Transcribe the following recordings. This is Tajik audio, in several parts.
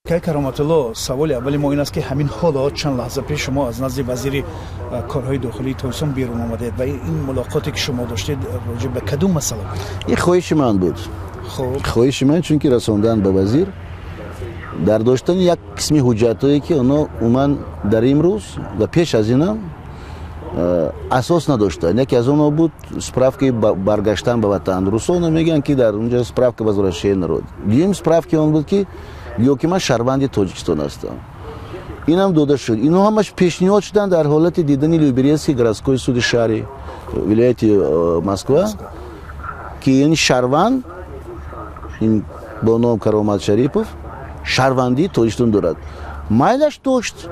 Акай Кароматулло, саволи аввали мо ин аст, ки ҳамин ҳоло чанд лаҳза пеш шумо аз назди вазири корҳои дохилии Тоҷикистон берун омадед ва ин мулоқоте, ки шумо доштед, роҷеъ ба кадом масъала буд? Ин хоҳиши ман буд. Хоҳиши ман, чунки расондан ба вазир дар доштани як қисми ҳуҷҷатҳое, ки онҳо умуман дар имрӯз ва пеш аз инам асос надоштанд. Яке аз онҳо буд справкаи баргаштан ба ватан. Русо мегӯянд, ки дар унҷо справка возвращения народ. Дуюм справки он буд, ки гӯё ки ман шаҳрванди Тоҷикистон ҳастам. Инам дода шуд. Инҳо ҳамаш пешниҳод шуданд дар ҳолати дидани Люберецкий городской суди шаҳри вилояти Москва, ки ин шаҳрванд, ин бо ном Каромат Шарипов, шаҳрвандии Тоҷикистон дорад. Майлаш дошт,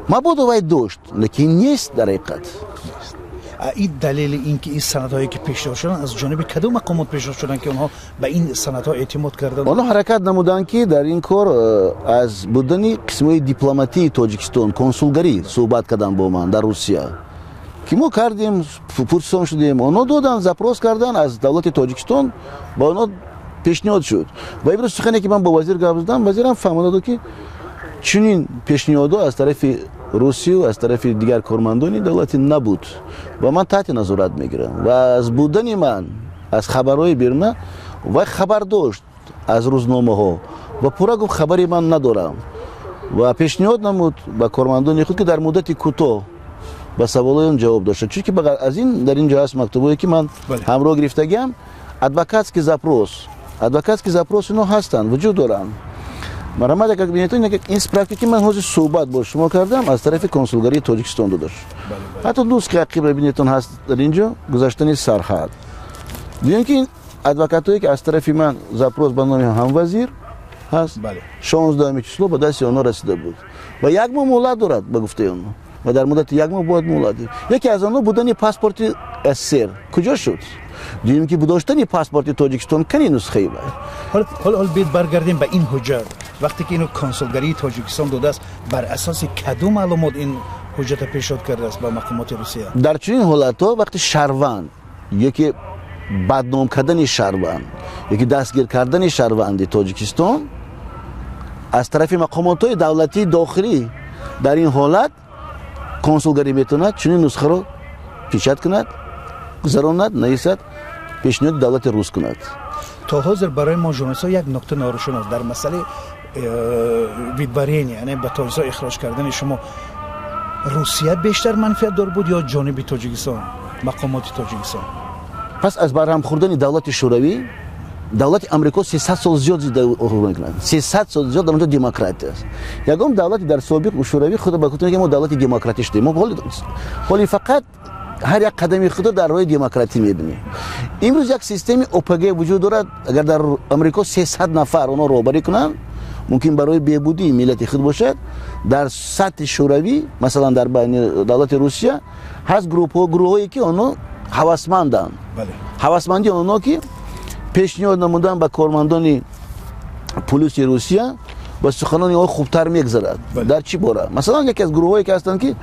мабодо вай дошт, лекин нест дар ҳақиқат. Ин далели ин ки ин санадҳое, ки пешниҳод шуданд, аз ҷониби кадом мақомот пешниҳод шуданд, ки онҳо ба ин санадҳо эътимод карданд? Онҳо ҳаракат намуданд, ки дар ин кор аз будани қисмҳои дипломатии Тоҷикистон, консулгарӣ суҳбат карданд бо ман дар Русия, ки мо кардем, пурсон шудем. Онҳо доданд, запрос карданд аз давлати Тоҷикистон, ба онҳо пешниҳод шуд. Ва имрӯз сухане, ки ман бо вазир гап задам, вазирам фаҳмода дод, ки чунин пешниҳодҳо аз тарафи Русию аз тарафи дигар кормандони давлатӣ набуд ва ман таҳти назорат мегирам. Ва аз будани ман аз хабарҳои беруна вай хабар дошт аз рӯзномаҳо ва пурра гуфт, хабари ман надорам, ва пешниҳод намуд ба кормандони худ, ки дар муддати кӯтоҳ ба саволҳои он ҷавоб дошта, чунки аз ин дар ин ҷо ҳаст мактубое, ки ман ҳамроҳ гирифтагиам, адвокатский запрос. Адвокатский запрос ино ҳастанд, вуҷуд доранд. Марҳамат, агар бинед, ин справка, ки ман ҳозир суҳбат бо шумо кардам, аз тарафи консулгарии Тоҷикистон дода шуд. Ҳатто нусхаи ақибра бинетон, ҳаст дар ин ҷо гузаштани сарҳад. Дуюм, ки ин адвокатое, ки аз тарафи ман запрос ба номи ҳамвазир ҳаст, 16-уми число ба дасти онҳо расида буд ва як моҳ муҳлат дорад ба гуфтаи онҳо, ва дар муддати як моҳ бояд муҳлат. Яке аз онҳо будани паспорти СССР куҷо шуд? Дуюм, ки доштани паспорти Тоҷикистон, кани нусхаи вай? Ҳол биёед баргардем ба ин ҳуҷҷат. Вақте ки ино консулгарии Тоҷикистон додааст, бар асоси кадом маълумот ин ҳуҷҷата пешниҳод кардааст ба мақомоти Русия? Дар чунин ҳолатҳо, вақти шаҳрванд ёки бадном кардани шаҳрванд ёки дастгир кардани шаҳрванди Тоҷикистон аз тарафи мақомотҳои давлатии дохилӣ, дар ин ҳолат консулгарӣ метавонад чунин нусхаро печать кунад, гузаронад, нависад, пешниҳоди давлати рус кунад. То ҳозир барои мо, журналистҳо, як нуқта норӯшан аст дар масъалаи выдворение, яъне ба Тоҷикистон ихроҷ кардани шумо. Русия бештар манфиатдор буд ё ҷониби Тоҷикистон, мақомоти Тоҷикистон? Пас аз барҳам хӯрдани давлати Шӯравӣ, давлати Амрико 300 сол зиёд мекунад, 300 сол зиёд дар онҷо демократия аст. Ягон давлати дар собиқ Шӯравӣ худо ба мо давлати демократӣ шудем. Мо ҳоли фақат ҳар як қадами худро дар роҳи демократӣ мебинем. Имрӯз як системи ОПГ вуҷуд дорад. Агар дар Амрико 300 нафар онҳо роҳбарӣ кунанд, мумкин барои беҳбудии миллати худ бошад. Дар сатҳи Шӯравӣ, масалан, дар байни давлати Русия ҳаст группҳо, гурӯҳое, ки онҳо ҳавасманданд. Ҳавасмандии онҳо, ки пешниҳод намудан ба кормандони пулиси Русия ба суханони онҳо хубтар мегзарад. Дар чӣ бора? Масалан, яке аз гурӯҳое, ки ҳастанд, ки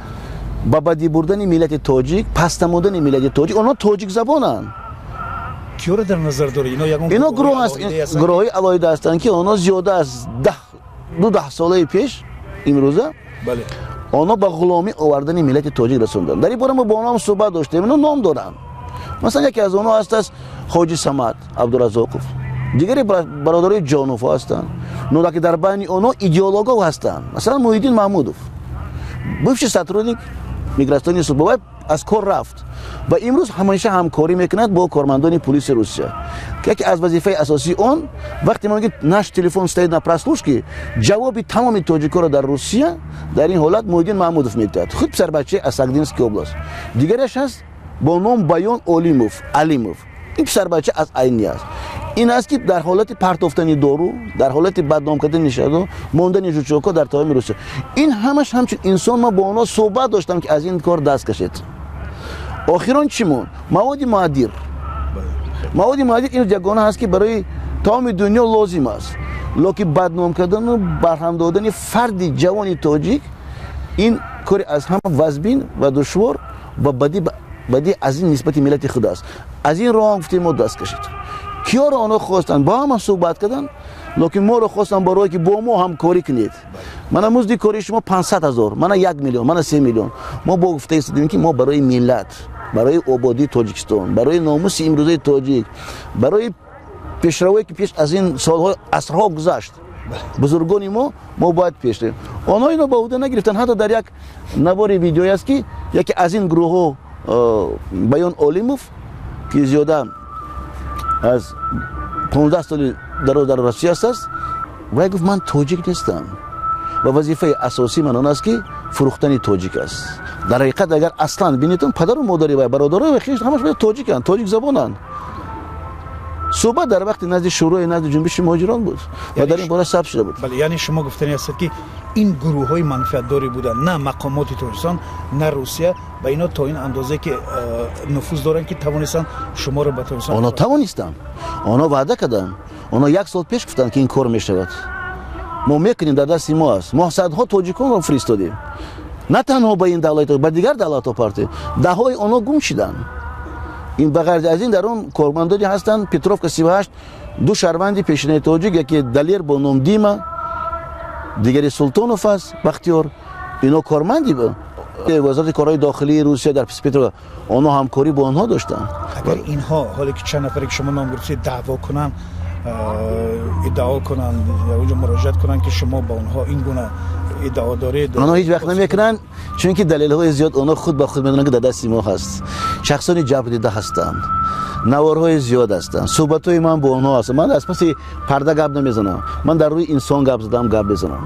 ба бадӣ бурдани миллати тоҷик, паст намудани миллати тоҷик, онҳо тоҷикзабонанд. Киёро дар назар доред? Ино ягон ино гурӯҳҳои алоҳида ҳастанд, ки онҳо зиёда аз ду даҳсолаи пеш имрӯза онҳо ба ғуломӣ овардани миллати тоҷик расонданд. Дар ин бора мо бо онҳо суҳбат доштем. Ино ном доранд. Масалан, яке аз онҳо ҳастааст Хоҷи Самад Абдуразоқов, дигаре бародарои Ҷоновҳо ҳастанд, ки дар байни онҳо идеологҳо ҳастанд. Масалан, Муҳиддин Маҳмудов, бывший сотрудник миграционный служба, вай аз кор рафт ва имрӯз ҳамеша ҳамкорӣ мекунад бо кормандони пулиси Русия. Яке аз вазифаи асосии он, вақте мо мегӯем, наш телефон стоит на прослушке, ҷавоби тамоми тоҷикоро дар Русия дар ин ҳолат Муҳиддин Маҳмудов медиҳад, худ писарбачаи аз Сагдинский область. Дигараш ҳаст бо ном Баён Олимов, Алимов, ин писарбача аз Айни аст. Ин аст, ки дар ҳолати партофтани дору, дар ҳолати бадном кардани шаҳрҳо, мондани жучокҳо дар тамоми Русия, ин ҳамаш ҳамчун инсон ма бо онҳо суҳбат доштам, ки аз ин кор даст кашед. Охирон чӣ монд? Маводи мухаддир. Маводи мухаддир ин ягона ҳаст, ки барои тамоми дунё лозим аст, лекин бадном кардану барҳам додани фарди ҷавони тоҷик, ин кори аз ҳама вазбин ва душвор ва бадӣ аз ин нисбати миллати худ аст. Аз ин роҳ ҳам гуфтем, мо даст кашид. Киёро онҳо хостанд, бо ҳама суҳбат карданд. Лекин моро хостанд барое ки бо мо ҳамкорӣ кунед. Мана музди кори шумо 500 ҳазор, мана 1 миллион, мана 3 миллион. Мо бо гуфта истодем, ки мо барои миллат, барои ободии Тоҷикистон, барои номуси имрӯзаи тоҷик, барои пешравое ки пеш аз ин солҳо, асрҳо гузашт, бузургони мо, мо бояд пеш равем. Онҳо ино ба уҳда нагирифтанд. Ҳатто дар як навори видеое аст, ки яке аз ин гурӯҳҳо, Баён Олимов, ки зиёда аз 15 соли дароз дар Россия аст, вай гуфт: «Ман тоҷик нестам ва вазифаи асосии ман он аст, ки фурӯхтани тоҷик аст». Дар ҳақиқат, агар аслан бинетон, падару модари вай, бародарои вай, хеш ҳамаш тоҷиканд, тоҷик забонанд. Суҳбат дар вақти назди шӯрои назди ҷунбиши муҳоҷирон буд ва дар ин бора сабт шуда буд. Бале, яъне шумо гуфтани ҳастед, ки ин гурӯҳҳои манфиатдорӣ буданд, на мақомоти Тоҷикистон, на Русия, ва ино то ин андозе ки нуфуз доранд, ки тавонистанд шуморо ба Тоҷикистон. Онҳо тавонистанд, онҳо ваъда карданд, онҳо як сол пеш гуфтанд, ки ин кор мешавад, мо мекунем, дар дасти мо аст. Мо садҳо тоҷиконро фиристодем, на танҳо ба ин давлат, ба дигар давлатҳо партем, даҳҳои онҳо гум шиданд. Ин ба ғайр аз ин, дар он кормандоне ҳастанд, Петровка 38, ду шаҳрванди пешинаи тоҷик, яке Далер бо ном Дима, дигаре Султонов аст, Бахтиёр. Ино корманди вазорати корҳои дохилии Русия дар Петрова, онҳо ҳамкорӣ бо онҳо доштанд. Агар инҳо ҳоле ки чанд нафаре ки шумо ном гирифтед даъво кунанд, иддао кунанд, онҷо муроҷиат кунанд, ки шумо ба онҳо ин гуна иддао доред? Онҳо ҳеҷ вақт намекунанд, чунки далелҳои зиёд онҳо худ ба худ медонанд, ки дар дасти мо ҳаст. Шахсони ҷабрдида ҳастанд, наворҳои зиёд ҳастанд, суҳбатҳои ман бо онҳо ҳастанд. Ман аз паси парда гап намезанам, ман дар рӯи инсон гап задам, гап мезанам.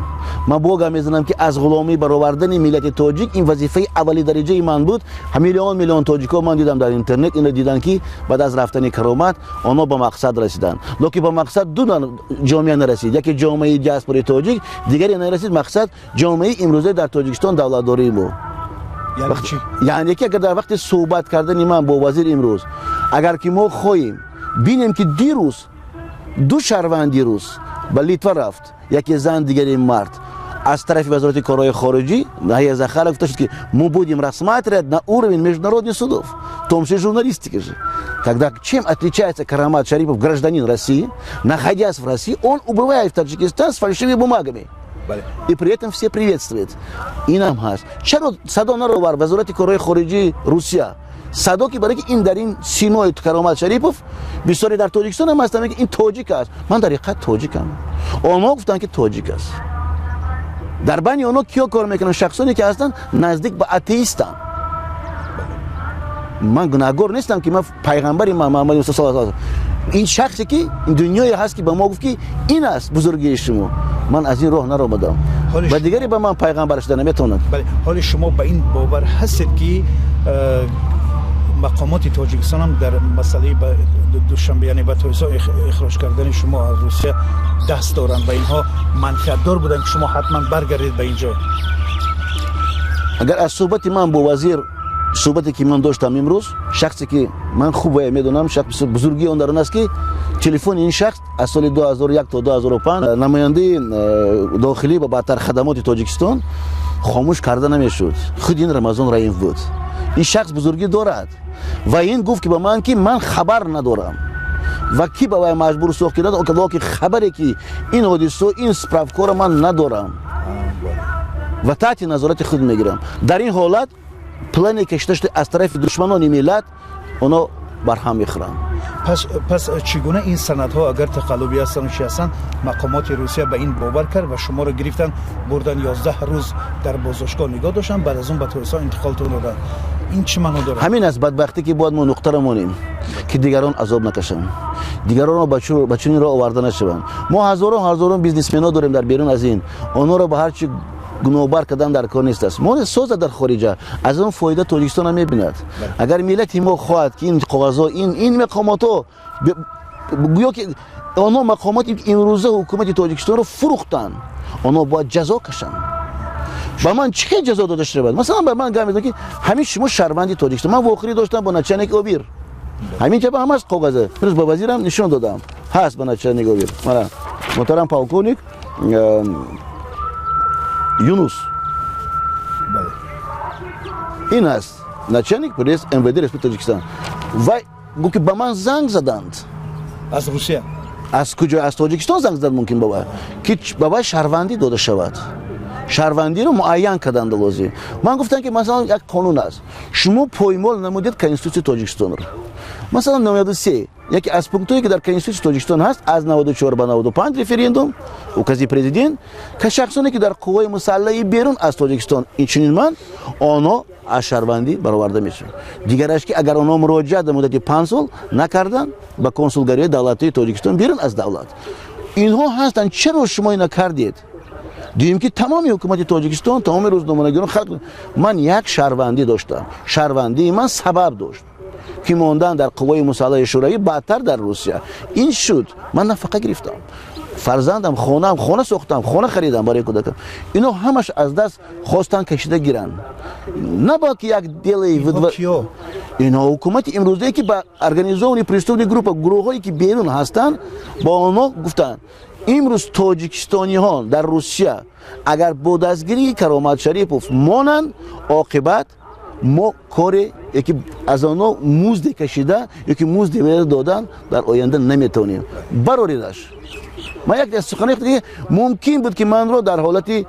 Ман бо гап мезанам, ки аз ғуломӣ баровардани миллати тоҷик ин вазифаи аввали дараҷаи ман буд. Миллион миллион тоҷикҳо, ман дидам, дар интернет инро диданд, ки баъд аз рафтани Каромат онҳо ба мақсад расиданд. Лекин ба мақсад ду ҷомеа нарасид: яке ҷомеаи диаспораи тоҷик, дигаре нарасид мақсад ҷомеаи имрӯза дар Тоҷикистон, давлатдории мо. Яъне ки агар дар вақти суҳбат кардани ман бо вазир имрӯз, агар ки мо хоҳем бинем, ки дирӯз ду шаҳрванди рус ба Литва рафт, яке зан, дигаре мард, аз тарафи вазорати корҳои хориҷӣ Мария Захарова гуфта шуд, ки мы будем рассматривать на уровень международных судов, в том числе журналистики же. Тогда чем отличается Каромат Шарипов, гражданин России, находясь в России, он убывает в Таджикистан с фальшивыми бумагами? И при этом все приветствуют. Инам ҳаст. Чаро садо наровар вазорати корҳои хориҷии Русия? Садо ки барои ки ин дар ин симои Каромат Шарипов бисёре дар Тоҷикистон ҳам ҳастанд, ки ин тоҷик аст. Ман дар ҳақиқат тоҷикам. Онҳо гуфтанд, ки тоҷик аст. Дар байни онҳо киё кор мекунанд? Шахсоне ки ҳастанд, наздик ба атеистанд. Ман гунаҳгор нестам, ки ман пайғамбари ман Муҳаммади Мустафо саллаллоҳу, ин шахсе ки ин дунёе ҳаст, ки ба мо гуфт, ки ин аст бузургии шумо, ман аз ин роҳ наромадам ва дигаре ба ман пайғамбар шуда наметавонад. Ҳоли шумо ба ин бовар ҳастед, ки мақомоти Тоҷикистон ҳам дар масъалаи ба Душанбе, яъне ба Тоҷикистон ихроҷ кардани шумо аз Русия даст доранд ва инҳо манфиатдор буданд, ки шумо ҳатман баргардед ба инҷо? Агар аз суҳбати ман бо вазир, суҳбате ки ман доштам имрӯз, шахсе ки ман хуб вая медонам, шахс бузургии он дар он аст, ки телефони ин шахс аз соли 2001 то 2005 намояндаи дохилӣ ба баъдтар хадамоти Тоҷикистон хомӯш карда намешуд. Худи ин Рамазон Раимов буд. Ин шахс бузургӣ дорад ва ин гуфт, ки ба ман, ки ман хабар надорам ва ки ба вай маҷбур сохт, ки хабаре ки ин ҳодисо, ин справкаро ман надорам ва таҳти назорати худ мегирам. Дар ин ҳолат плане кашида шуда аз тарафи душманони миллат, онҳо барҳам мехӯранд. Пас чӣ гуна ин санадҳо, агар тақаллубӣ ҳастанд, чи ҳастанд, мақомоти Русия ба ин бовар кард ва шуморо гирифтанд, бурдан, 11 рӯз дар боздоштгоҳ нигоҳ доштанд, баъд аз он ба Тоҷикистон интиқолтон доданд? Ин чӣ маъно дорад? Ҳамин аст бадбахтӣ, ки бояд мо нуқтаро монем, ки дигарон азоб накашанд, дигаронро ба чунин роҳ оварда нашаванд. Мо ҳазорон ҳазорон бизнесменҳо дорем дар берун аз ин, онҳоро ба ҳар чи гуноҳбар кардан дар кор нест аст. Мо соза дар хориҷа, аз он фоида Тоҷикистон мебинад. Агар миллати мо хоҳад, ки ин коғазҳо, ин мақомотҳо, гӯё ки онҳо мақомоти имрӯза ҳукумати Тоҷикистонро фурӯхтанд, онҳо бояд ҷазо кашанд. Ба ман чӣ хел ҷазо дода шавад? Масалан, ба ман гап мезананд, ки ҳамин шумо шаҳрванди Тоҷикистон. Ман вохӯрӣ доштам бо начальник ОВИР, ҳамин ҷаба ҳам ҳаст коғаза, рӯз ба вазирам нишон додам, ҳаст ба начальник ОВИР, мана муҳтарам полковник Юнус, ин аст начальник пресс МВД Республики Тоҷикистон. Вай гуфт, ки ба ман занг заданд. Аз Русия? Аз куҷо? Аз Тоҷикистон занг зад мумкин ба вай, ки ба вай шаҳрвандӣ дода шавад. Шаҳрвандиро муайян карданд лозим. Ман гуфтам, ки масалан як қонун аст, шумо поймол намудед Конститутсияи Тоҷикистонро. Масалан 93, яке аз пунктҳое, ки дар Конститутсияи Тоҷикистон ҳаст, аз 94 ба 95 референдум, укази президент, ки шахсоне, ки дар қувваи мусаллаи берун аз Тоҷикистон, инчунин ман, онҳо аз шаҳрвандӣ бароварда мешаванд. Дигараш, ки агар онҳо муроҷиат дар муддати 5 сол накарданд ба консулгарии давлатии Тоҷикистон берун аз давлат, инҳо ҳастанд. Чаро шумо ина кардед? Дуюм, ки тамоми ҳукумати Тоҷикистон, тамоми рӯзноманигорон, халқ, ман як шаҳрвандӣ доштам. Шаҳрвандии ман сабаб дошт, ки мондан дар қувваи мусаллаҳи Шӯравӣ, баъдтар дар Русия ин шуд. Ман нафақа гирифтам, фарзандам, хонаам, хона сохтам, хона харидам барои кӯдакам. Ино ҳамаш аз даст хостанд кашида гиранд, на балки як делаи. Ино ҳукумати имрӯзае, ки ба организованный преступный группа, гурӯҳҳое, ки берун ҳастанд, ба онҳо гуфтанд: имрӯз тоҷикистониҳо дар Русия агар бо дастгирии Каромат Шарипов монанд, оқибат мо коре яки аз онҳо музде кашида ёки музде додан дар оянда наметавонем. Бароридаш. Ман як сухани мумкин буд, ки манро дар ҳолати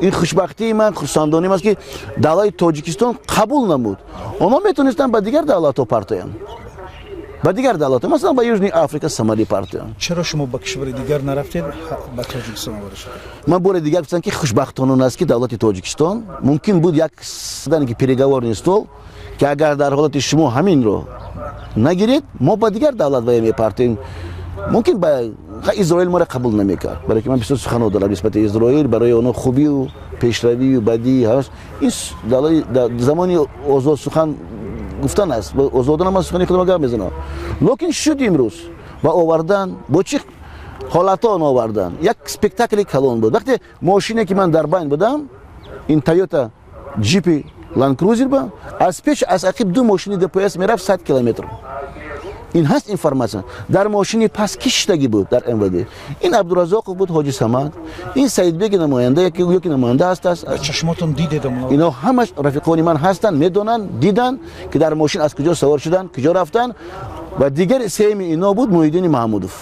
ин, хушбахтии ман, хурсандоним аст, ки давлати Тоҷикистон қабул намуд. Онҳо метавонистанд ба дигар давлатҳо партоянд, ба дигар давлатҳо, масалан ба Южный Африка, Сомали партоянд. Чаро шумо ба кишвари дигар нарафтед, ба Тоҷикистон оварда шудед? Ман бори дигар гуфтам, ки хушбахтона аст, ки давлати Тоҷикистон мумкин буд як ки переговорный стол, ки агар дар ҳолати шумо ҳаминро нагиред, мо ба дигар давлат вая мепартем. Мумкин ба Изроил моро қабул намекард, барое ки ман бисёр суханҳо дорам нисбати Изроил, барои онҳо хубию пешравию бадӣ ҳаст. Ин замони озод сухан гуфтан аст, озодона ман сухани худро гап мезанам. Лекин шуд имрӯз ва овардан, бо чӣ ҳолатҳо он овардан, як спектакли калон буд. Вақте мошине, ки ман дар байн будам, ин Тойота джипи Ланд Крузер ба аз пеш, аз ақиб ду мошини ДПС мерафт, 100 километр. Ин ҳаст информация. Дар мошини пас ки шиштагӣ буд дар МВД? Ин Абдуразоқов буд, Ҳоҷи Самад, ин Саидбеги намоянда, ёки намоянда ҳаст аст. Чашмотон дидед? Ино ҳамаш рафиқони ман ҳастанд, медонанд, диданд, ки дар мошин аз куҷо савор шуданд, куҷо рафтанд. Ва дигар сеюми ино буд Муҳиддини Маҳмудов.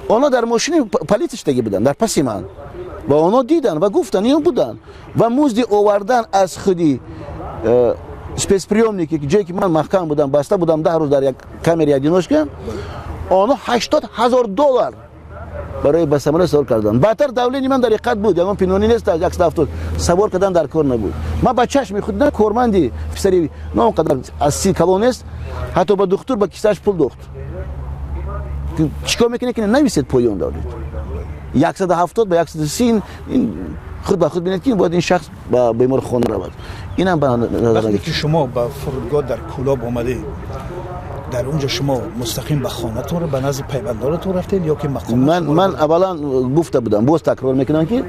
Онҳо дар мошини полиция шиштагӣ буданд дар паси ман ва онҳо диданд ва гуфтанд, ино буданд. Ва музди овардан аз худи спецприёмники, ҷое ки ман маҳкам будам, баста будам 10 рӯз дар як камери одиночка, онҳо 80 000 доллар барои ба самолёт савор карданд. Баъдтар давление ман дар ҳақиқат буд, ягон пинҳонӣ нест, 170 савор кардан дар кор набуд. Ман ба чашми худ на корманди писари на он қадар аз си калон нест, ҳатто ба духтур ба кисааш пул дохт. Чӣ кор мекунед, ки нависед поён давлет 170 ба 130, ин худ ба худ бинед, ки бояд ин шахс ба беморхона равад. Инам ба Вақте ки шумо ба фурудгоҳ дар Кӯлоб омадед, дар он ҷо шумо мустақим ба хонатон, ба назди пайвандоратон рафтед ё ки мақом? Ман аввалан гуфта будам, боз такрор мекунам, ки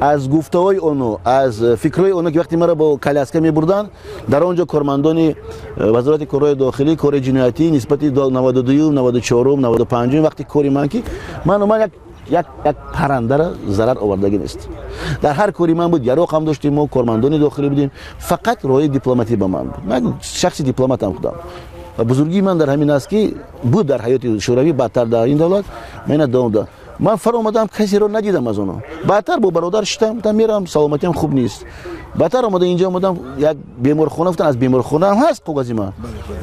аз гуфтаҳои оно, аз фикрҳои оно, ки вақте маро бо коляска мебурданд, дар он ҷо кормандони Вазорати корҳои дохилӣ кори ҷиноятӣ нисбати 92, 94, 95, вақти кори ман, ки ман як паррандара зарар овардагӣ нест. Дар ҳар кори ман буд, яроқ ҳам доштем, мо кормандони дохилӣ будем. Фақат роҳи дипломатӣ ба ман буд. Ман шахси дипломатам худам ва бузургии ман дар ҳамин аст, ки буд дар ҳаёти Шӯравӣ, баъдтар дар ин давлат ман ина давом додам. Ман фаромадам, касеро надидам аз онҳо. Баъдтар бо бародар шитам, гуфтам, мерам, саломатиам хуб нест. Баъдтар омада, инҷо омадам, як беморхона гуфтан, аз беморхона ҳам ҳаст коғази ман.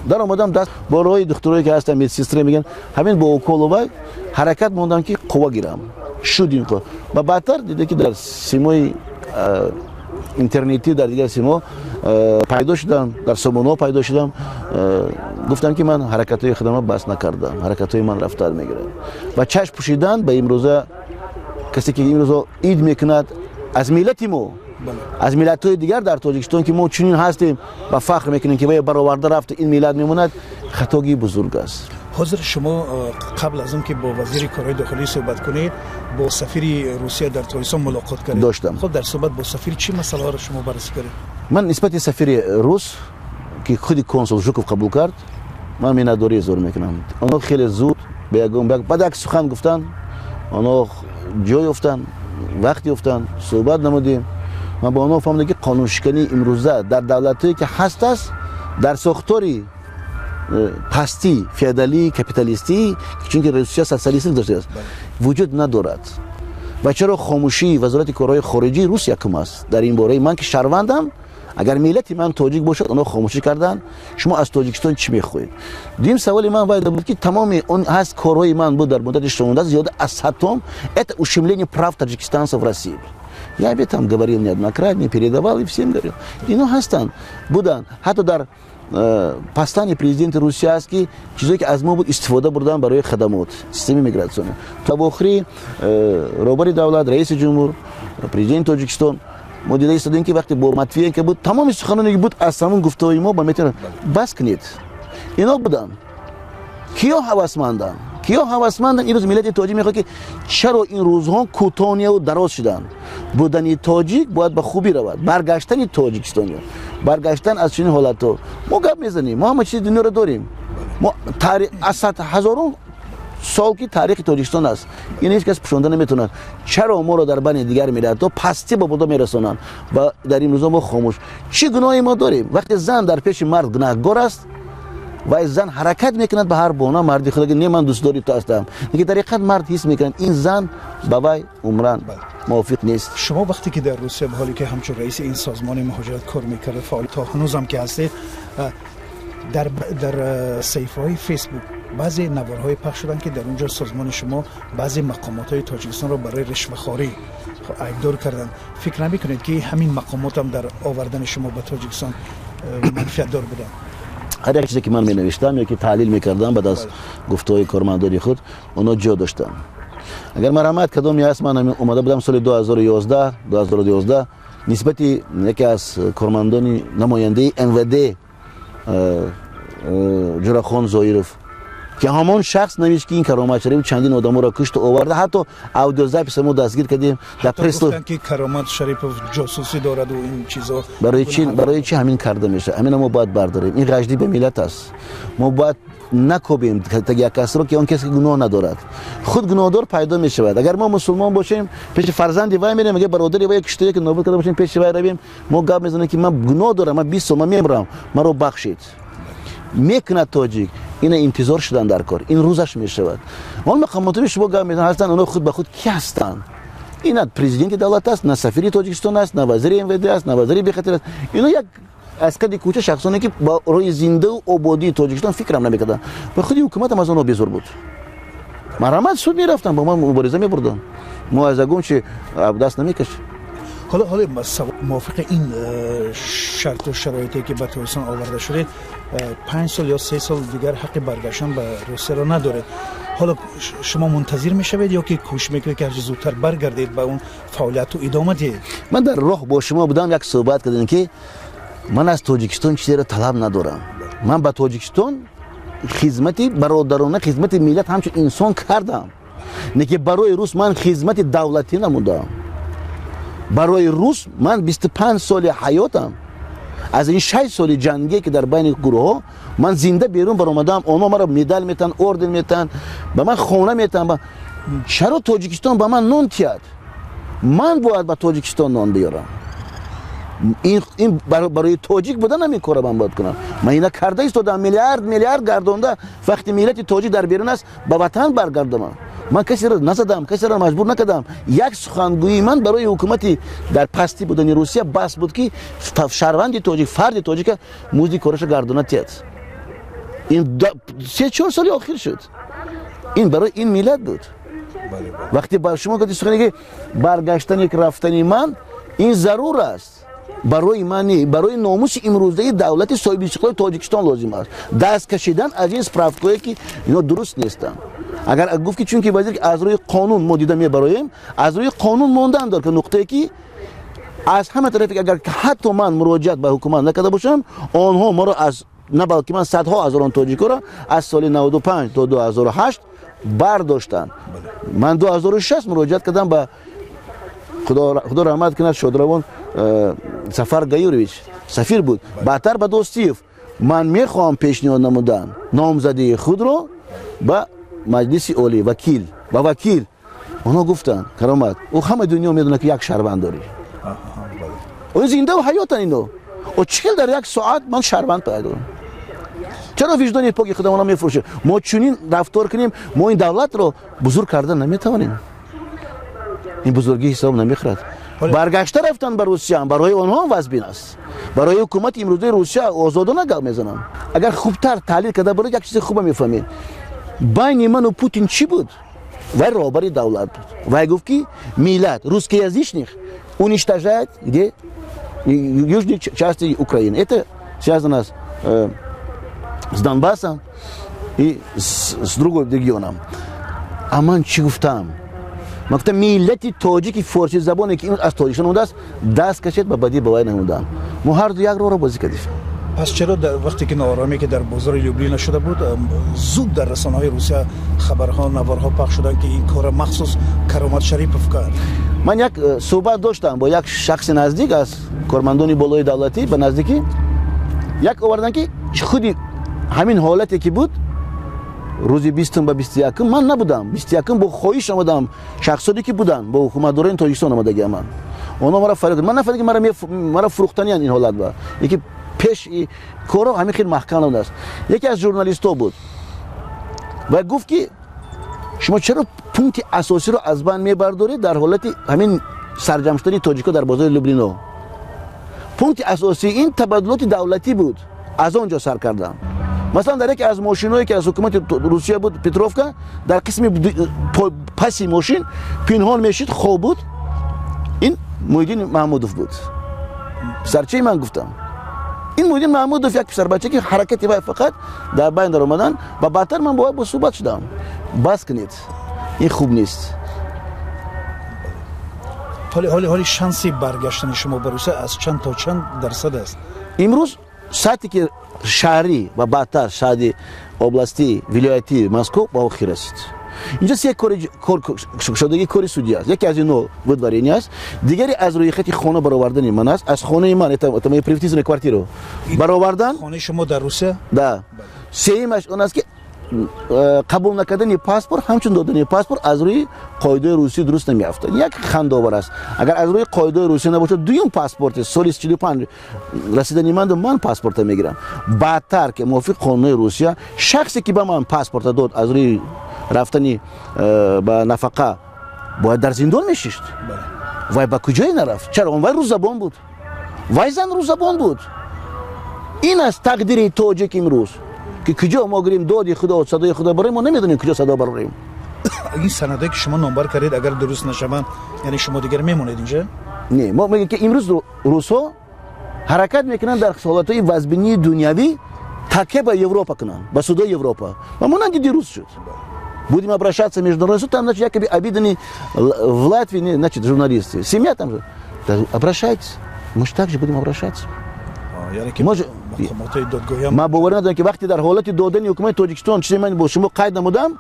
Дар омадам, даст бо роҳи духтурое, ки ҳастан, медсестра мегӯянд, ҳамин бо уколова ҳаракат мондам, ки қувва гирам. Шуд ин кор. Ва баъдтар дида, ки дар симои интернетӣ, дар дигар симо пайдо шудам, дар сомонаҳо пайдо шудам. Гуфтам, ки ман ҳаракатҳои худамро бас накардам, ҳаракатҳои ман рафтар мегирад. Ва чашм пӯшидан ба имрӯза, касе ки имрӯза ид мекунад аз миллати мо, аз миллатҳои дигар дар Тоҷикистон, ки мо чунин ҳастем ва фахр мекунем, ки вай бароварда рафта, ин миллат мемонад, хатогии бузург аст. Ҳозир шумо қабл аз он ки бо вазири корҳои дохилӣ суҳбат кунед, бо сафири Русия дар Тоҷикистон мулоқот кардед. Доштам. Хуб, дар суҳбат бо сафир чӣ масъалаҳоро шумо баррасӣ кардед? Ман нисбати сафири рус, ки худи консул Жуков қабул кард, ман миннатдорӣ изҳор мекунам. Онҳо хеле зуд баъд як сухан гуфтанд, онҳо ҷой ёфтанд, вақт ёфтанд, суҳбат намудем. Ман ба онҳо фаҳмидам, ки қонуншикании имрӯза дар давлатҳое, ки ҳаст аст, дар сохтори пастӣ, феодалӣ, капиталистӣ, чунки Русия социалистӣ доштааст, вуҷуд надорад. Ва чаро хомӯшии Вазорати корҳои хориҷии рус якум аст дар ин бораи ман, ки шаҳрвандам? Агар миллати ман тоҷик бошад, онҳо хомӯшӣ карданд. Шумо аз Тоҷикистон чӣ мехоҳед? Дуюм саволи ман вайда буд, ки тамоми он ҳаст корҳои ман буд дар муддати 16 зиёда аз 100 том, это ущемление прав таджикистанцев в России. Я об этом говорил неоднократно, передавал и всем говорил. Ино ҳастанд, буданд. Ҳатто дар послание президенти Русия аст, ки чизое ки аз мо буд, истифода бурдан барои хадамот системаи миграционӣ. То охири роҳбари давлат, раиси ҷумҳур, президенти Тоҷикистон, мо дида истодем, ки вақте бо Матвиенко буд, тамоми суханоне ки буд, аз ҳамон гуфтаҳои мо ба метавонад бас кунед. Ино буданд. Киё ҳавасманданд? Киё ҳавасманданд? Имрӯз миллати тоҷик мехоҳад, ки чаро ин рӯзҳо кӯтоҳияву дароз шуданд? Будани тоҷик бояд ба хубӣ равад, баргаштани тоҷикистониё, баргаштан аз чунин ҳолатҳо. Мо гап мезанем, мо ҳама чизи дунёро дорем. Мо аз ҳазорон сол ки таърихи Тоҷикистон аст, ин ҳеҷ кас пӯшонда наметавонад. Чаро моро дар байни дигар миллатҳо пастӣ ба буда мерасонанд ва дар ин рӯзо мо хомӯш? Чӣ гуноҳе мо дорем? Вақте зан дар пеши мард гунаҳгор аст, вай зан ҳаракат мекунад ба ҳар бона марди худо, не, ман дӯстдори ту ҳастам, лекин дар ҳақиқат мард ҳис мекунад, ин зан ба вай умран мувофиқ нест. Шумо вақте ки дар Русия, ба ҳоле ки ҳамчун раиси ин созмони муҳоҷират кор мекард, фаъол то ҳанӯзам ки ҳастед, дар саҳифаҳои Фейсбук баъзе наворҳое пахш шуданд, ки дар он ҷо созмони шумо баъзе мақомотҳои Тоҷикистонро барои ришвахорӣ айбдор карданд. Фикр намекунед, ки ҳамин мақомотам дар овардани шумо ба Тоҷикистон манфиатдор буданд? Ҳар як чизе ки ман менавиштам ё ки таҳлил мекардам баъд аз гуфтаҳои кормандони худ, онҳо ҷо доштанд. Агар марҳамат, кадоме аст, ман омада будам соли 2011, 2012, нисбати яке аз кормандони намояндаи МВД Ҷурахон Зоиров, ки ҳамон шахс навишт, ки ин Каромат Шарипов чандин одаморо кушту оварда, ҳатто аудиозаписа мо дастгир кардем дар пресс, ки Каромат Шарипов ҷосусӣ дораду ин чизо. Барои чи ҳамин карда мешавад? Ҳамина мо бояд бардорем. Ин ғаждӣ ба миллат аст. Мо бояд накобем таги як касро, ки он касе ки гуноҳ надорад, худ гуноҳдор пайдо мешавад. Агар мо мусулмон бошем, пеши фарзанди вай мерем, агар бародари вай куштае, ки нобуд карда бошем, пеши вай равем, мо гап мезанем, ки ман гуноҳ дорам, ман 20 сол ман мемурам, маро бахшед. Мекунад тоҷик ина интизор шудан дар кор, ин рӯзаш мешавад. Он мақомотои шумо гап мезананд ҳастанд, онҳо худ ба худ ки ҳастанд? Ин на президенти давлат аст, на сафири Тоҷикистон аст, на вазири МВД аст, на вазири бехатар аст. Ино як аз қади кӯча шахсоне, ки ба роҳи зиндаву ободии Тоҷикистон фикрам намекарданд, ва худи ҳукуматам аз онҳо безор буд. Марҳамат, суд мерафтам, бо ман мубориза мебурданд. Мо аз ягон чи даст намекашем. Ҳоло мувофиқи ин шарту шароите, ки ба Тоҷикистон оварда шудед, 5 сол ё 3 сол дигар ҳаққи баргаштан ба Русияро надоред. Ҳоло шумо мунтазир мешавед ё ки кӯшиш мекунед, ки ҳарчи зудтар баргардед, ба он фаъолияту идома диҳед? Ман дар роҳ бо шумо будам, як суҳбат кардем, ки ман аз Тоҷикистон чизеро талаб надорам. Ман ба Тоҷикистон хизмати бародарона, хизмати миллат ҳамчун инсон кардам, не ки барои рус ман хизмати давлатӣ намудам. Барои рус ман 25 соли ҳаётам, аз ин 6 соли ҷангие, ки дар байни гурӯҳҳо ман зинда берун баромадам, онҳо маро медал метаҳанд, орден метаҳанд, ба ман хона метаҳанд. Чаро Тоҷикистон ба ман нон тиҳад? Ман бояд ба Тоҷикистон нон биёрам. Ин барои тоҷик будан ҳамин кора ман бояд кунам. Ман ина карда истодам, миллиард миллиард гардонда. Вақти миллати тоҷик дар берун аст, ба ватан баргардамам. Ман касеро назадам, касеро маҷбур накардам. Як сухангӯии ман барои ҳукумати дар пастӣ будани Русия бас буд, ки шаҳрванди тоҷик, фарди тоҷика музди кораша гардона тиҳад. Ин 3-4 соли охир шуд, ин барои ин миллат буд. Вақте ба шумо гуфти сухане, ки баргаштани, рафтани ман ин зарур аст барои ман, не, барои номуси имрӯзаи давлати соҳибистиқлоли Тоҷикистон лозим аст даст кашидан аз ин справкое, ки ино дуруст нестанд. Агар гуфт, ки чунки вазир аз рӯи қонун мо дида мебароем, аз рӯи қонун мондан дор, ки нуқтае ки аз ҳама тарафе, агар ҳатто ман муроҷиат ба ҳукумат накарда бошам, онҳо моро аз на, балки ман садҳо ҳазорон тоҷикоро аз соли 95 то 2008 бардоштанд. Ман 2006 муроҷиат кардам ба, Худо раҳмат кунад, шодравон Сафар Гаюрович сафир буд, баъдтар ба Достиев. Ман мехоҳам пешниҳод намудан номзадии худро ба Маҷлиси Олӣ, вакил ба вакил. Онҳо гуфтанд: «Каромат, ӯ ҳамаи дунё медонад, ки як шаҳрванд дорӣ, ӯ зиндаву ҳаётан ино, о чӣ хел дар як соат ман шаҳрванд пайдо?» Чаро виҷдони поки худамонро мефурӯшем? Мо чунин рафтор кунем, мо ин давлатро бузург карда наметавонем. Ин бузургӣ ҳисоб намехӯрад. Баргашта рафтан ба Русия барои онҳо вазбин аст. Барои ҳукумати имрӯзаи Русия озодона гап мезанам. Агар хубтар таҳлил карда барои як чизи хуба мефаҳмед. Байни ману Путин чӣ буд? Вай роҳбари давлат буд. Вай гуфт, ки миллат русскоязычных уничтожает где? Южной части Украины. Это связано с Донбассом и с другим регионом. А ман чӣ гуфтам? Ман гуфтам, миллати тоҷики форсизабоне, ки имрӯз аз Тоҷикистон омадааст, даст кашед ба бадӣ ба вай намудам. Мо ҳарду як роҳро бозӣ кардем. Пас чаро дар вақте ки нооромие ки дар бозори Люблино шуда буд, зуд дар расонаҳои Русия хабарҳо, наворҳо пахш шуданд, ки ин кора махсус Каромат Шарипов кард? Ман як суҳбат доштам бо як шахси наздик аз кормандони болои давлатӣ, ба наздикӣ як овардан, ки худи ҳамин ҳолате ки буд рӯзи 20-ум ба 21-ум, ман набудам. 21-ум бо хоҳиш омадам, шахсоне ки буданд бо ҳукуматдорони Тоҷикистон омадагиам, ман онҳо мара фарёд, ман нафаҳмидам, ки мара фурӯхтаниянд. Ин ҳолат ба яки пеш корро ҳамин хел маҳкам намудааст. Яке аз журналистҳо буд ва гуфт, ки шумо чаро пункти асосиро аз банд мебардоред? Дар ҳолати ҳамин сарҷамъ шудани тоҷикҳо дар бозори Люблино пункти асосӣ ин табаддулоти давлатӣ буд, аз он ҷо сар кардам. Масалан, дар яке аз мошинҳое, ки аз ҳукумати Русия буд, Петровка, дар қисми паси мошин пинҳон мешид, хоб буд, ин Муҳиддин Маҳмудов буд, писарчаи ман. Гуфтам, ин Муҳиддин Маҳмудов як писарбача, ки ҳаракати вай фақат дар байн даромадан. Ва баъдтар ман бо вай бо суҳбат шудам: бас кунед, ин хуб нест. Ҳоли шанси баргаштани шумо ба Русия аз чанд то чанд дарсад аст? Имрӯз сатҳе ки шаҳрӣ ва баъдтар шаҳри областӣ, вилоятии Москов ба охир расид, инҷо се кушодагии кори судӣ аст. Яке аз инҳо выдворение аст, дигаре аз рӯйхати хона баровардани ман аст, аз хонаи ман, это мою приватизированную квартиру баровардан. Хонаи шумо дар Русия? Да. Сеюмаш он аст, ки қабул накардани паспорт ҳамчун додани паспорт аз рӯи қоидаи русӣ дуруст намеафтад. Як хандовар аст, агар аз рӯи қоидаи русия набошад, дуюм паспорти соли 45 расидани ман ман паспорта мегирам. Баъдтар ки мувофиқ қонуни Русия шахсе, ки ба ман паспорта дод, аз рӯи рафтани ба нафақа бояд дар зиндон мешишт. Вай ба куҷое нарафт? Чаро? Он вай рӯззабон буд, вай зан рӯззабон буд. Ин аст тақдири тоҷик имрӯз, ки куҷо мо гирем доди худо, садои худо барои мо, намедонем, куҷо садо барорем. Ин санадое, ки шумо номбар кардед, агар дуруст нашаванд, яъне шумо дигар мемонед инҷа? Не, мо мегӯем, ки имрӯз русҳо ҳаракат мекунанд дар ҳолатҳои вазбинии дунявӣ такя ба Европа кунанд, ба судои Европа, ва монанди дирӯз шуд. Будем обращаться в международный суд, там, значит, якобы обиданы в Латвии, значит, журналисты. Семья там же. Да, обращайтесь. Мы же так же будем обращаться. Ман боварӣ надорам, ки вақте дар ҳолати додани ҳукумати Тоҷикистон чизе ман бо шумо қайд намудам,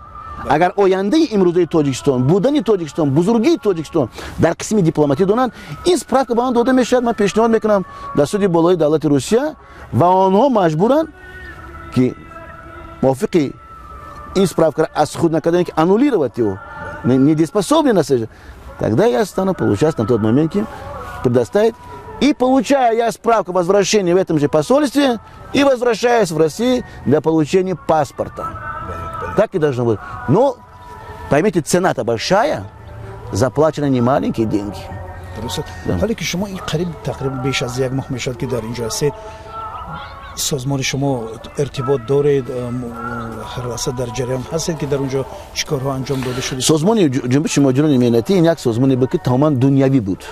агар ояндаи имрӯзаи Тоҷикистон, будани Тоҷикистон, бузургии Тоҷикистон дар қисми дипломатӣ донанд, ин справка ба ман дода мешавад. Ман пешниҳод мекунам дар суди болои давлати Русия ва онҳо маҷбуранд, ки мувофиқи ин справкаро аз худ накардани, ки аннулировать его, недееспособны на, тогда я стану получать на тот момент, ки предоставить. И получаю я справку о возвращении в этом же посольстве и возвращаюсь в Россию для получения паспорта. Так и должно быть. Но, поймите, цена-то большая, заплачены не маленькие деньги. Ҳоле ки шумо ин қариб тақрибан беш аз як моҳ мешавад, ки дар инҷо ҳастед, созмони шумо иртибот доред, ҳар лаҳза дар ҷараён ҳастед, ки дар онҷо чӣ корҳо анҷом дода шуда? Созмони Ҷунбиши муҳоҷирони меҳнатӣ ин як созмоне буд, ки тамоман дунявӣ буд,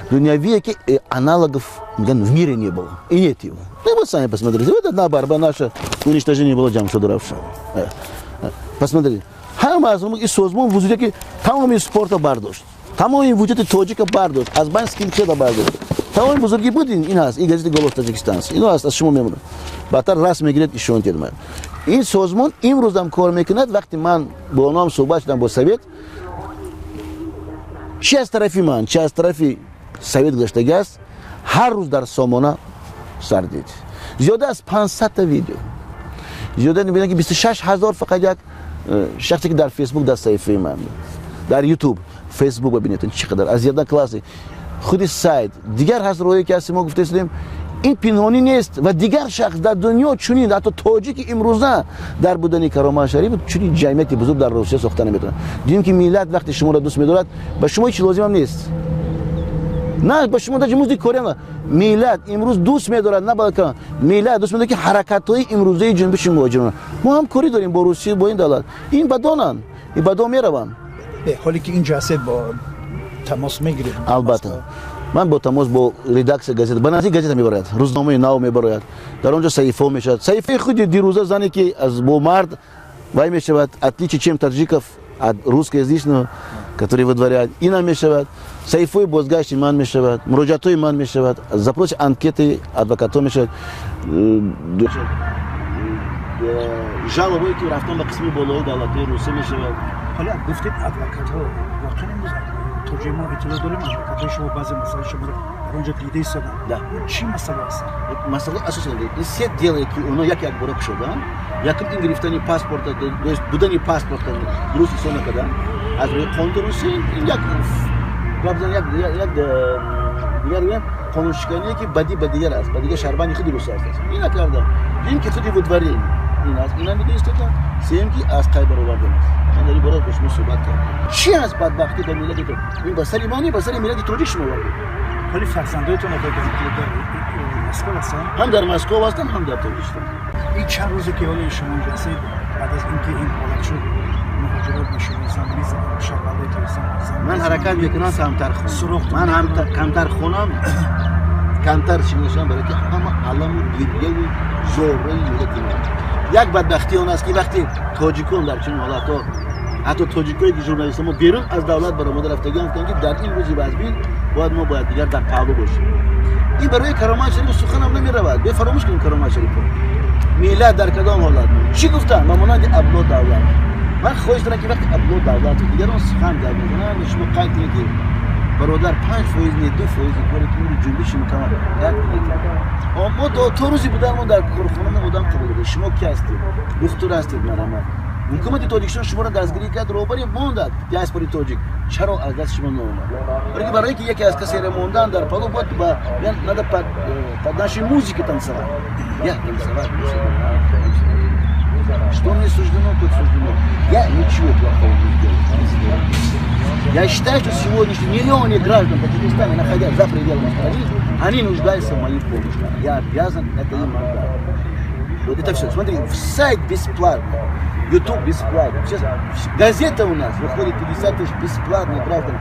дунявие, ки аналогов в мире не было и нет его. Ну вот сами посмотрите, вот одна борьба наша, уничтожение было ҷамъ шуда рафша. Посмотрите, ҳама аз ин созмон вуҷуде, ки тамоми спорта бардошт, тамоми вуҷуди тоҷика бардошт, аз байн скинхеда бардошт, тамоми бузургӣ буд. Ин ҳаст, ин газети «Голос Таҷикистон», ино ҳаст, аз шумо мемонад, баъдтар расм мегиред, ишон тед. Ин созмон имрӯзам кор мекунад. Вақте ман бо онҳоам суҳбат шудам, бо совет, чи аз тарафи ман, чи аз тарафи совет гузаштагӣ аст, ҳар рӯз дар сомона сардид зиёда аз 500-та видео, зиёда мебинам, ки 26 000 фақат як шахсе, ки дар Фейсбук, дар саҳифаи ман, дар Ютуб, Фейсбук бибинед, чӣ қадар аз Одноклассник, худи сайт, дигар ҳаст роҳе, ки ҳасти мо гуфта истодем. Ин пинҳонӣ нест ва дигар шахс дар дунё чунин, ҳатто тоҷики имрӯза дар будани Каромат Шарипов чунин ҷамъияти бузург дар Русия сохта наметавонад. Дидем ки миллат вақте шуморо дӯст медорад, ба шумо ҳеч лозимам нест. На ба шумо даже музди корӣ ам. Миллат имрӯз дӯст медорад, на балки миллат дӯст медорад, ки ҳаракатҳои имрӯзаи ҷунбиши муҳоҷирон. Мо ҳамкорӣ дорем бо Русия, бо ин давлат. Ин бадонанд, ин бадон мераванд. Ҳоле ки инҷо ҳастед, бо тамос мегиред? Албатта. Ман бо тамос бо редаксия газета, ба наздик газета мебарояд, рӯзномаи нав мебарояд, дар он ҷо саҳифаҳо мешавад. Саҳифаи худи дирӯза зане ки аз бо мард вай мешавад, отличие чем таджиков от русскоязычного, который выдворяет, ина мешавад, саҳифаҳои бозгашти ман мешавад, муроҷиатҳои ман мешавад, запроси анкети адвокатҳо мешавад, жалобое ки рафтан ба қисми болои давлатҳои Русия мешавад. Ҳола гуфтед адвокатҳо, воқеан имрӯз то ҷои мо иттилоъ дорем, адвокатҳои шумо баъзе масъалаи шуморо дар он ҷо дида истоданд. Чӣ масъала аст? Масъалаи асосан ин се делое ки оно як як бора кушоданд. Якум, ин гирифтани паспорта, то есть будани паспорта дуруст ҳисоб накардан аз рӯи қонуни Русия, ин як як дигар гӯям қонуншикание ки бадӣ ба дигар аст, ба дигар шаҳрванди худи Русия аст, ин накардам. Дуюм, ки худи выдворение ин аст, ина дида истодам. Сеюм, ки аз қайд баровардан аст. Ман дар ин бора бо шумо суҳбат кардам. Чӣ аст бадбахтӣ ба миллати ин ба сари ман, ба сари миллати тоҷик шумо овардед. Ҳоли фарзандоятон дар Москва ҳастанд? Ҳам дар Москва ҳастанд, ҳам дар Тоҷикистон. Ин чанд рӯзе ки ҳоли шумо инҷо ҳастед, баъд аз инки ин ҳолат шуд, муҳоҷирот ба шумо занг мезананд, шаҳрвандои Тоҷикистон? Ман ҳаракат мекунам камтар хонам, ман ҳам камтар хонам, камтар шиносам, барои ки ҳама аламу гирьяву зораи миллати мо. Як бадбахтӣ он аст, ки вақте тоҷикон дар чунин ҳолатҳо, ҳатто тоҷикое ки журналистҳо мо берун аз давлат баромада рафтагиан, гуфтанд, ки дар ин рӯзи вазбин бояд мо бояд дигар дар паҳлӯ бошем. Ин барои Каромат Шарипов суханам намеравад. Бефаромӯш кунем Каромат Шарипов. Миллат дар кадом ҳолат чӣ гуфтанд? Ба монанди Абдулло Давлат. Ман хоҳиш дорам, ки вақте Абдулло Давлату дигарон сухан гап мезананд, шумо қайд кунед, ки бародар, 5% не, 2 фоизи коре ки имрӯз ҷунбиши мукаммал як мо то рӯзи будан мо дар корхона одам қабул додем. Шумо ки ҳастед? Духтур ҳастед, марҳамат. Ҳукумати Тоҷикистон шуморо дастгирӣ кард, роҳбари мондад диаспори тоҷик, чаро аз даст шумо наомад? Барое ки яке аз касеро мондан дар пало бояд ба надо под нашей музыки танцевать. Я танцевать. Что мне суждено, то суждено. Я ничего плохого не сделал. Я считаю, что сегодняшние миллионы граждан Таджикистана, находясь за пределами страны, они нуждаются в моей помощи. Я обязан это им отдать. Вот это все. Смотри, сайт бесплатный, YouTube бесплатно. Сейчас газета у нас выходит 50 тысяч бесплатно граждан.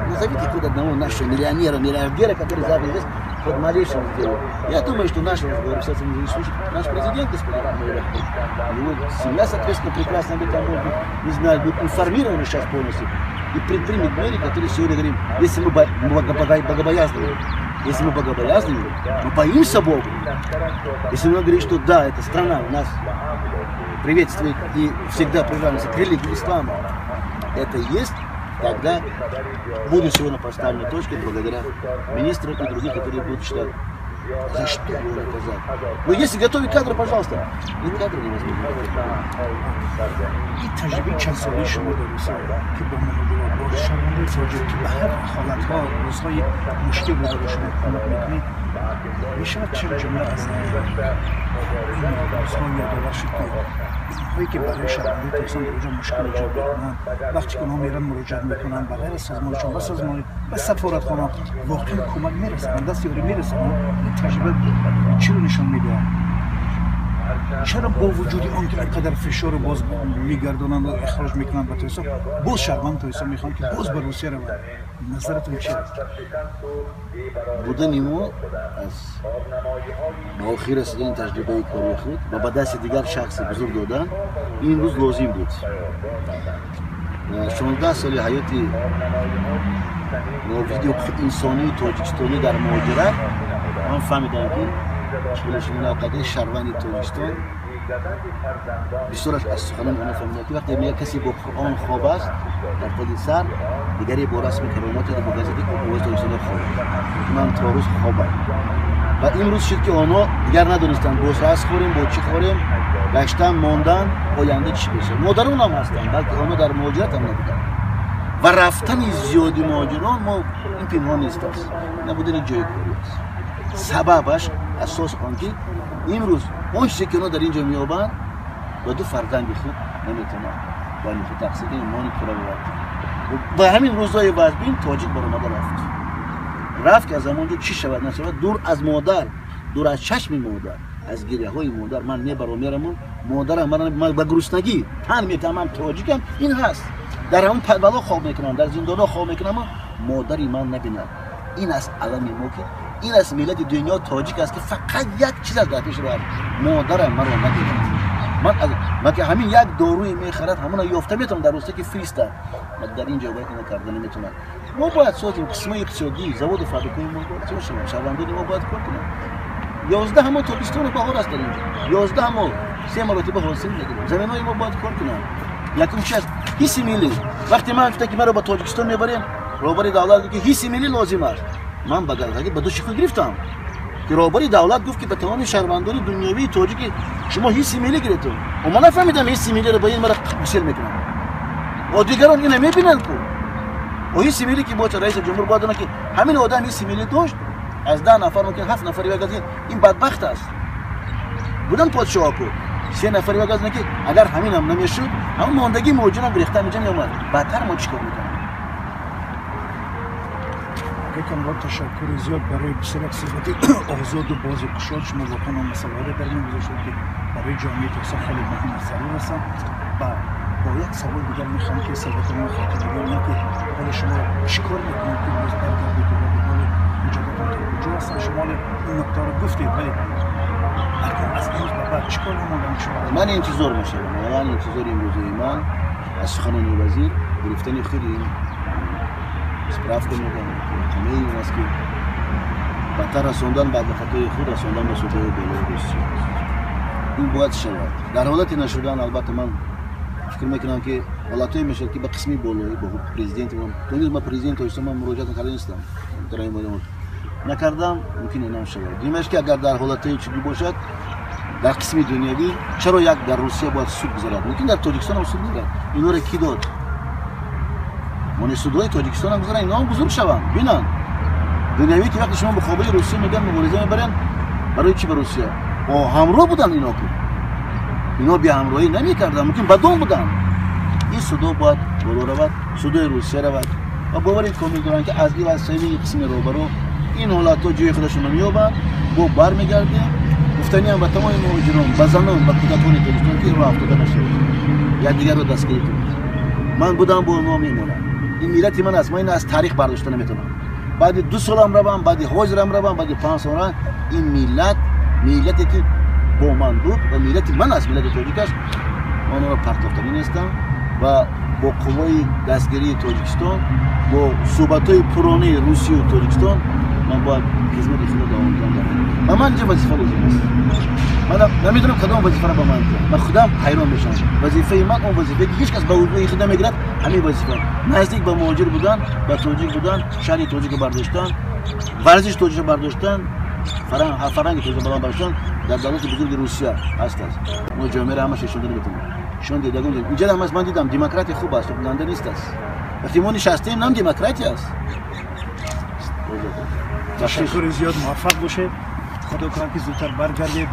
Назовите хоть одного нашего миллионера, миллиардера, который запад здесь хоть малейшим сделал. Я думаю, что наш разговор сейчас не слушает наш президент, господин Его семья, соответственно, прекрасно об этом, может быть, не знаю, будет информирована сейчас полностью и предпримет меры, которые сегодня говорим, если мы богобоязненны, если мы богобоязненны, мы боимся Бога. Если мы говорим, что да, эта страна у нас приветствует и всегда прижимается к религии ислама, это есть, тогда будет сегодня поставлена точка благодаря министру и другим, которые будут считать, за что его наказать. Но если готовы кадры, пожалуйста. И кадры невозможно. Ин таҷрибаи чандсолаи шумо дар Русия, ки бо муҳоҷирот, бо шаҳрвандои тоҷик, ки ба ҳар ҳолатҳо, рӯзҳои мушкил рӯбарӯ шумо кӯмак мекунед, мешавад чанд ҷумла аз ин рӯзҳо ёдовар шуд, ки инҳое ки барои шаҳрвандои Тоҷикистон дар онҷо мушкил эҷод мекунанд, вақте ки онҳо меран муроҷиат мекунанд, ба ғайр аз созмонашон ба созмони ба сафоратхона воқеан кӯмак мерасонанд, даст ёрӣ мерасонанд? Ин таҷриба чиро нишон медиҳад? Чаро бо вуҷуди он ки ин қадар фишорро боз мегардонанд ва ихроҷ мекунанд ба Тоҷикистон, боз шаҳрванди Тоҷикистон мехоҳанд, ки боз ба Русия раванд? Назаратон чи аст? Будани мо аз ба охир расидани таҷрибаи кори худ ва ба дасти дигар шахси бузург додан ин рӯз лозим буд. 16 соли ҳаёти новиди ҳуқуқи инсонии тоҷикистонӣ дар муҳоҷират ман фаҳмидам, ки шумо шаҳрванди Тоҷикистон бисёраш аз суханони онҳо фаҳмидам, ки вақте мега касе бо Қуръон хоб аст дар таги сар, дигаре бо расми каромоти, бо газети Овози Тоҷикистон хоб аст. Ман то рӯз хобам ва имрӯз шуд, ки онҳо дигар надонистанд, бо рас хӯрем, бо чӣ хӯрем, гаштан мондан, оянда чӣ бешад. Модаронам ҳастанд, балки онҳо дар муҳоҷират ҳам набуданд ва рафтани зиёди муҳоҷирон мо ин пинҳон нест аст, набудани ҷои корӣ аст сабабаш. Асос он ки имрӯз он чизе ки онҳо дар ин ҷо меёбанд, ба ду фарзанди худ наметавонанд байни худ тақсим кунанд, нони пура бибаранд. Ба ҳамин рӯзҳои вазбин тоҷик баромада рафт, ки аз ҳамон ҷо чӣ шавад нашавад, дур аз модар, дур аз чашми модар, аз гиряҳои модар ман мебарам, мераму модарам ман ба гуруснагӣ тан метаҳам, ман тоҷикам, ин ҳаст. Дар ҳамон бало хоб мекунам, дар зиндонҳо хоб мекунам, модари ман набинад. Ин аст алами мо, ки ин аст миллати дунё тоҷик аст, ки фақат як чиз аст дар пеши роҳ, модарам маро набинад. Ман ки ҳамин як доруе мехарад, ҳамона ёфта метавонам дар Русия, ки фиристад, дар ин ҷо бояд ино карда наметавонад. Мо бояд созем қисмҳои иқтисодӣ, заводу фабрикаҳои мо бояд зиёд шаванд, шаҳрвандони мо бояд кор кунанд. 11 моҳ тобистону баҳор аст дар инҷо, 11 моҳ се маротиба ҳосил мегирем, заминҳои мо бояд кор кунанд. Якум чи аст? Ҳисси миллӣ. Вақте ман гуфта ки маро ба Тоҷикистон мебарем, роҳбари давлат гуфт ки ҳисси миллӣ лозим аст. Ман ба галгаги ба души худ гирифтам, ки роҳбари давлат гуфт ки ба тамоми шаҳрвандони дунёвии тоҷики шумо ҳисси миллӣ гирифтем. Ман нафаҳмидам ҳисси миллиро ба ин мара гусел мекунам. О дигарон ина мебинанд ку. О ҳисси миллӣ ки бошад, раиси ҷумҳур бояд донад ки ҳамин одам ҳисси миллӣ дошт, аз 10 нафар мумкин 7 нафари вай ин бадбахт аст. Будан подшоҳо ку 3 нафари вай ки агар ҳаминам намешуд, ҳамон мондагии муҳоҷирам гирехта ҳаминҷа меомад. Баъдтар мо чӣ кор мекунем? Камрон, ташаккури зиёд барои бисёр як суҳбати озоду бозу кушод. Шумо воқеан он масъалаҳоро дар миён гузоштед, ки барои ҷомеаи Тоҷикистон хеле муҳим ва зарур ҳастанд. Ва бо як савол дигар мехоҳам ки суҳбати мо хотима диҳем, ин ки ҳоло шумо чӣ кор мекунед, ки боз баргардед ва ба ҳоли ҳуҷҷатотон то куҷо ҳастанд? Шумо ҳоло ин нуктаро гуфтед, вале акнун аз имрӯз ба баъд чӣ кор омодаам шумо? Ман интизор мешавам. Ман интизори имрӯзаи ман аз суханони вазир гирифтани худи ин справка мегӯям, қамаи ин аст ки бадтар расондан ба адвокатҳои худ, расондан ба судҳои болои Русия аст. Ин бояд шавад. Дар ҳолати нашудан, албатта, ман фикр мекунам ки ҳолатҳое мешавад ки ба қисми болоӣ, бо президенти мо, ба президенти Тоҷикистон ман муроҷиат накарда нестам, накардам, мумкин инам шавад. Димаш ки агар дар ҳолатҳои чизи бошад, дар қисми дунявӣ чаро як дар Русия бояд суд гузарад? Мумкин дар Тоҷикистон ҳам суд гузарад. Инора ки дод? Мони судҳои Тоҷикистон ҳам гузаранд, инҳо ҳам бузург шаванд, бинанд. Дунявӣ ки вақте шумо муқобили Русия мегӯянд мубориза мебаранд, барои чӣ ба Русия? О ҳамроҳ буданд ино ку. Ино беҳамроҳӣ намекарданд, мумкин бадон буданд. Ин судо бояд боло равад, судои Русия равад. Ва бовари комил дорам ки аз иваз сави қисми роҳбаро ин ҳолатҳо ҷои худашонро меёбанд, бо бармегардем. Гуфтаниам ба тамоми муҳоҷирон, ба занон, ба кӯдакони Тоҷикистон ки роҳ афтода нашавед, якдигарро дастгирӣ кунед. Ман будам, бо онҳо мемонам. Ин миллати ман аст, ман ин аз таърих бардошта наметавонам. Баъди 2 солам равам, баъди ҳозирам равам, баъди 5 сол равам, ин миллат, миллате ки бо ман буд ва миллати ман аст, миллати тоҷик аст, ман онро партофтанӣ нестам ва бо қувваи дастгирии Тоҷикистон, бо суҳбатҳои пуронии Русию Тоҷикистон ман бояд хизмати худро давом диҳам. Ба ман инҷа вазифа лозим аст. Ман намедонам кадом вазифаро ба ман диҳам. Ман худам ҳайрон мешавам. Вазифаи ман он вазифае ки ҳеҷ кас ба ӯҳдаи худ намегирад, ҳамин вазифа. Наздик ба муҳоҷир будан, ба тоҷик будан, шаҳри тоҷикро бардоштан, варзиши тоҷикро бардоштан, фарҳанги тоҷикро баланд бардоштан дар давлати бузурги Русия ҳаст аст. Мо ҷомеаро ҳамааш нишонда наметавонем. Нишон дидагон инҷа ҳам аст, ман дидам демократия хуб аст, ганда нест аст. Вақте мо нишастем, нам демократия аст. Ташаккури зиёд, муваффақ бошед. Худо кунад ки зудтар баргардед.